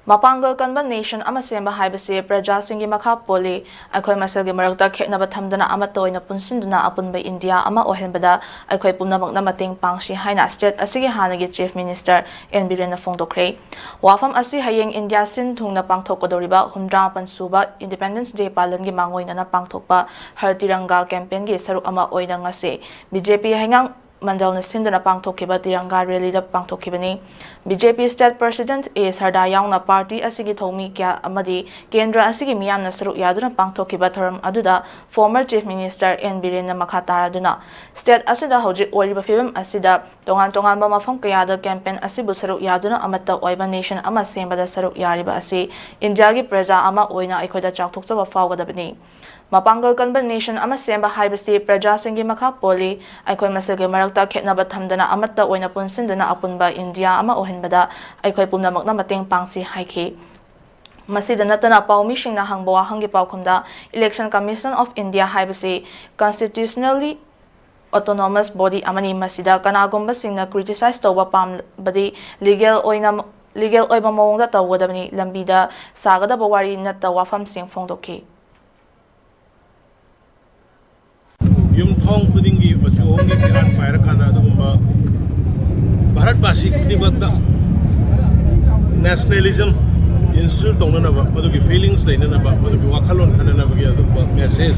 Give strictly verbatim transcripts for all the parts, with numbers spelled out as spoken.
ꯃꯄꯥꯡꯒꯜ ꯀꯟꯕ ꯅꯦꯁꯟ ꯑꯃ ꯁꯦꯝꯕ ꯍꯥꯏꯕꯁꯤ ꯄ꯭ꯔꯖꯥꯁꯤꯡꯒꯤ ꯃꯈꯥ ꯄꯣꯜꯂꯤ꯫ ꯑꯩꯈꯣꯏ ꯃꯁꯦꯜꯒꯤ ꯃꯔꯛꯇ ꯈꯦꯠꯅꯕ ꯊꯝꯗꯅ ꯑꯃꯠꯇ ꯑꯣꯏꯅ ꯄꯨꯟꯁꯤꯟꯗꯨꯅ ꯑꯄꯨꯟꯕ ꯏꯟꯗꯤꯌꯥ ꯑꯃ ꯑꯣꯏꯍꯟꯕꯗ ꯑꯩꯈꯣꯏ ꯄꯨꯝꯅꯃꯛꯅ ꯃꯇꯦꯡ ꯄꯥꯡꯁꯤ ꯍꯥꯏꯅ ꯁ꯭ꯇꯦꯠ ꯑꯁꯤꯒꯤ ꯍꯥꯟꯅꯒꯤ ꯆꯤꯐ ꯃꯤꯅꯤꯁꯇꯔ ꯑꯦꯟ ꯕꯤꯔꯦꯟꯅ ꯐꯣꯡꯗꯣꯛꯈ꯭ꯔꯦ꯫ ꯋꯥꯐꯝ ꯑꯁꯤ ꯍꯌꯦꯡ ꯏꯟꯗꯤꯌꯥ ꯁꯤꯟ ꯊꯨꯡꯅ ꯄꯥꯡꯊꯣꯛꯀꯗꯧꯔꯤꯕ ꯍꯨꯝꯗ꯭ꯔꯥ ꯃꯥꯄꯟ ꯁꯨꯕ ꯏꯟꯗꯤꯄꯦꯟꯗꯦꯟꯁ ꯗꯦ ꯄꯥꯂꯟꯒꯤ ꯃꯥꯡꯑꯣꯏꯅꯅ ꯄꯥꯡꯊꯣꯛꯄ ꯍꯔ ꯇꯤꯔꯪꯒꯥ ꯀꯦꯝꯄꯦꯟꯒꯤ ꯁꯔꯨꯛ ꯑꯃ ꯑꯣꯏꯅ ꯉꯁꯤ ꯕꯤ ꯖꯦ ꯄꯤ ꯍꯩꯉꯥꯡ ꯃꯟꯗꯜꯅ ꯁꯤꯟꯗꯨꯅ ꯄꯥꯡꯊꯣꯛꯈꯤꯕ ꯇꯤꯔꯪꯒꯥ ꯔꯦꯂꯤꯗ ꯄꯥꯡꯊꯣꯛꯈꯤꯕꯅꯤ꯫ ꯕꯤ ꯖꯦ ꯄꯤ ꯁ꯭ꯇꯦꯠ ꯄ꯭ꯔꯁꯤꯗꯦꯟꯠ ꯑꯦ ꯁꯔꯗꯥ ꯌꯥꯎꯅ ꯄꯥꯔꯇꯤ ꯑꯁꯤꯒꯤ ꯊꯧꯃꯤ ꯀꯌꯥ ꯑꯃꯗꯤ ꯀꯦꯟꯗ꯭ꯔ ꯑꯁꯤꯒꯤ ꯃꯤꯌꯥꯝꯅ ꯁꯔꯨꯛ ꯌꯥꯗꯨꯅ ꯄꯥꯡꯊꯣꯛꯈꯤꯕ ꯊꯧꯔꯝ ꯑꯗꯨꯗ ꯐꯣꯔꯃꯔ ꯆꯤꯐ ꯃꯤꯅꯤꯁꯇꯔ ꯑꯦꯟ ꯕꯤꯔꯦꯟꯅ ꯃꯈꯥ ꯇꯥꯔꯗꯨꯅ, ꯁ꯭ꯇꯦꯠ ꯑꯁꯤꯗ ꯍꯧꯖꯤꯛ ꯑꯣꯏꯔꯤꯕ ꯐꯤꯕꯝ ꯑꯁꯤꯗ ꯇꯣꯉꯥꯟ ꯇꯣꯉꯥꯟꯕ ꯃꯐꯝ ꯀꯌꯥꯗ ꯀꯦꯝꯄꯦꯟ ꯑꯁꯤꯕꯨ ꯁꯔꯨꯛ ꯌꯥꯗꯨꯅ ꯑꯃꯠꯇ ꯑꯣꯏꯕ ꯅꯦꯁꯟ ꯑꯃ ꯁꯦꯝꯕꯗ ꯁꯔꯨꯛ ꯌꯥꯔꯤꯕ ꯑꯁꯤ ꯏꯟꯗꯤꯌꯥꯒꯤ ꯄ꯭ꯔꯖꯥ ꯑꯃ ꯑꯣꯏꯅ ꯑꯩꯈꯣꯏꯗ ꯆꯥꯎꯊꯣꯛꯆꯕ ꯐꯥꯎꯒꯗꯕꯅꯤ꯫ ꯃꯄꯥꯡꯒꯜ ꯀꯟꯕ ꯅꯦꯁꯟ ꯑꯃ ꯁꯦꯝꯕ ꯍꯥꯏꯕꯁꯤ ꯄ꯭ꯔꯖꯥꯁꯤꯡꯒꯤ ꯃꯈꯥ ꯄꯣꯜꯂꯤ꯫ ꯑꯩꯈꯣꯏ ꯃꯁꯦꯜꯒꯤ ꯃꯔꯛꯇ ꯈꯦꯠꯅꯕ ꯊꯝꯗꯅ ꯑꯃꯠꯇ ꯑꯣꯏꯅ ꯄꯨꯟꯁꯤꯟꯗꯨꯅ ꯑꯄꯨꯟꯕ ꯏꯟꯗꯤꯌꯥ ꯑꯃ ꯑꯣꯏꯍꯟꯕꯗ ꯑꯩꯈꯣꯏ ꯄꯨꯝꯅꯃꯛꯅ ꯃꯇꯦꯡ ꯄꯥꯡꯁꯤ ꯍꯥꯏꯈꯤ꯫ ꯃꯁꯤꯗ ꯅꯠꯇꯅ ꯄꯥꯎꯃꯤꯁꯤꯡꯅ ꯍꯪꯕ ꯋꯥꯍꯪꯒꯤ ꯄꯥꯎꯈꯨꯝꯗ, Election Commission of India ꯍꯥꯏꯕꯁꯤ constitutionally autonomous body ꯑꯃꯅꯤ꯫ ꯃꯁꯤꯗ ꯀꯅꯥꯒꯨꯝꯕꯁꯤꯡꯅ criticize ꯇꯧꯕ ꯄꯥꯝꯕꯗꯤ ꯂꯤꯒꯦꯜ ꯑꯣꯏꯅ, ꯂꯤꯒꯦꯜ ꯑꯣꯏꯕ ꯃꯑꯣꯡꯗ ꯇꯧꯒꯗꯕꯅꯤ꯫ ꯂꯝꯕꯤꯗ ꯁꯥꯒꯗꯕ ꯋꯥꯔꯤ ꯅꯠꯇ ꯋꯥꯐꯝꯁꯤꯡ ꯐꯣꯡꯗꯣꯛꯈꯤ꯫ ꯌꯨꯝꯊꯣꯡ ꯈꯨꯗꯤꯡꯒꯤ ꯃꯆꯨ ꯑꯍꯨꯝꯒꯤ ꯐꯤꯔꯥꯜ ꯄꯥꯏꯔꯀꯥꯟꯗ ꯑꯗꯨꯒꯨꯝꯕ ꯚꯥꯔꯠꯕꯥꯁꯤ ꯈꯨꯗꯤꯡꯃꯛꯇ nationalism instill ꯇꯧꯅꯅꯕ, ꯃꯗꯨꯒꯤ feelings ꯂꯩꯅꯅꯕ, ꯃꯗꯨꯒꯤ ꯋꯥꯈꯜꯂꯣꯟ ꯈꯟꯅꯅꯕꯒꯤ ꯑꯗꯨꯒꯨꯝꯕ message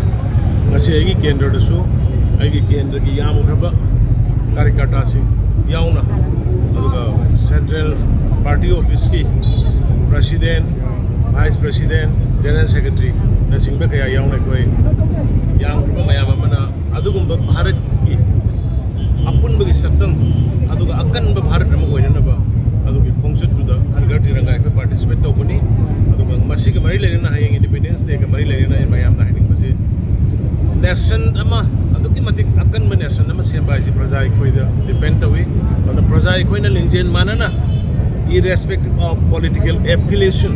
ꯉꯁꯤ ꯑꯩꯒꯤ ꯀꯦꯟꯗ꯭ꯔꯗꯁꯨ, ꯑꯩꯒꯤ ꯀꯦꯟꯗ꯭ꯔꯒꯤ ꯌꯥꯝꯈ꯭ꯔꯕ ꯀꯥꯔꯤꯀꯔꯇꯥꯁꯤꯡ ꯌꯥꯎꯅ, ꯑꯗꯨꯒ central party office ꯀꯤ president, vice president, general secretary ꯅꯆꯤꯡꯕ ꯀꯌꯥ ꯌꯥꯎꯅ ꯑꯩꯈꯣꯏ ꯌꯥꯝꯈ꯭ꯔꯕ ꯃꯌꯥꯝ ꯑꯃꯅ ꯑꯗꯨꯒꯨꯝꯕ ꯚꯥꯔꯠꯀꯤ ꯑꯄꯨꯟꯕꯒꯤ ꯁꯛꯇꯝ, ꯑꯗꯨꯒ ꯑꯀꯟꯕ ꯚꯥꯔꯠ ꯑꯃ ꯑꯣꯏꯅꯅꯕ ꯑꯗꯨꯒꯤ ꯈꯣꯡꯆꯠꯇꯨꯗ ꯍꯔ ꯘꯔ ꯇꯤꯔꯪꯒꯥ ꯑꯩꯈꯣꯏ participate ꯇꯧꯒꯅꯤ꯫ ꯑꯗꯨꯒ ꯃꯁꯤꯒ ꯃꯔꯤ ꯂꯩꯅꯅ, ꯍꯌꯦꯡ Independence Day ꯒ ꯃꯔꯤ ꯂꯩꯅꯅ ꯑꯩ ꯃꯌꯥꯝꯗ ꯍꯥꯏꯅꯤꯡꯕꯁꯤ, nation ꯑꯃ, ꯑꯗꯨꯛꯀꯤ ꯃꯇꯤꯛ ꯑꯀꯟꯕ nation ꯑꯃ ꯁꯦꯝꯕ ꯍꯥꯏꯁꯤ ꯄ꯭ꯔꯖꯥ ꯑꯩꯈꯣꯏꯗ depend ꯇꯧꯏ꯫ ꯑꯗꯨꯅ ꯄ꯭ꯔꯖꯥ ꯑꯩꯈꯣꯏꯅ ꯂꯤꯡꯖꯦꯜ ꯃꯥꯟꯅꯅ, irrespective of political affiliation,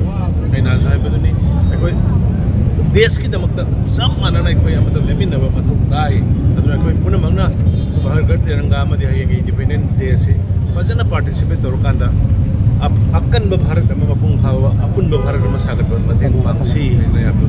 ꯑꯩꯅ ꯍꯧꯖꯤꯛ ꯍꯥꯏꯕꯗꯨꯅꯤ, ꯑꯩꯈꯣꯏ ꯗꯦꯁꯀꯤꯗꯃꯛꯇ ꯆꯞ ꯃꯥꯟꯅꯅ ꯑꯩꯈꯣꯏ ꯑꯃꯠꯇ ꯂꯦꯞꯃꯤꯟꯅꯕ ꯃꯊꯧ ꯇꯥꯏ꯫ ꯑꯗꯨꯅ ꯑꯩꯈꯣꯏ ꯄꯨꯝꯅꯃꯛꯅ ꯁꯨꯝ ꯍꯔ ꯘꯔ ꯇꯤꯔꯪꯒꯥ ꯑꯃꯗꯤ ꯍꯌꯦꯡꯒꯤ Independence Day ꯑꯁꯤ ꯐꯖꯅ participate ꯇꯧꯔꯀꯥꯟꯗ ꯑꯀꯟꯕ ꯚꯥꯔꯠ ꯑꯃ, ꯃꯄꯨꯡ ꯐꯥꯕ ꯑꯄꯨꯟꯕ ꯚꯥꯔꯠ ꯑꯃ ꯁꯥꯒꯠꯄ ꯃꯇꯦꯡ ꯄꯥꯡꯁꯤ ꯍꯥꯏꯅ ꯌꯥꯝꯅ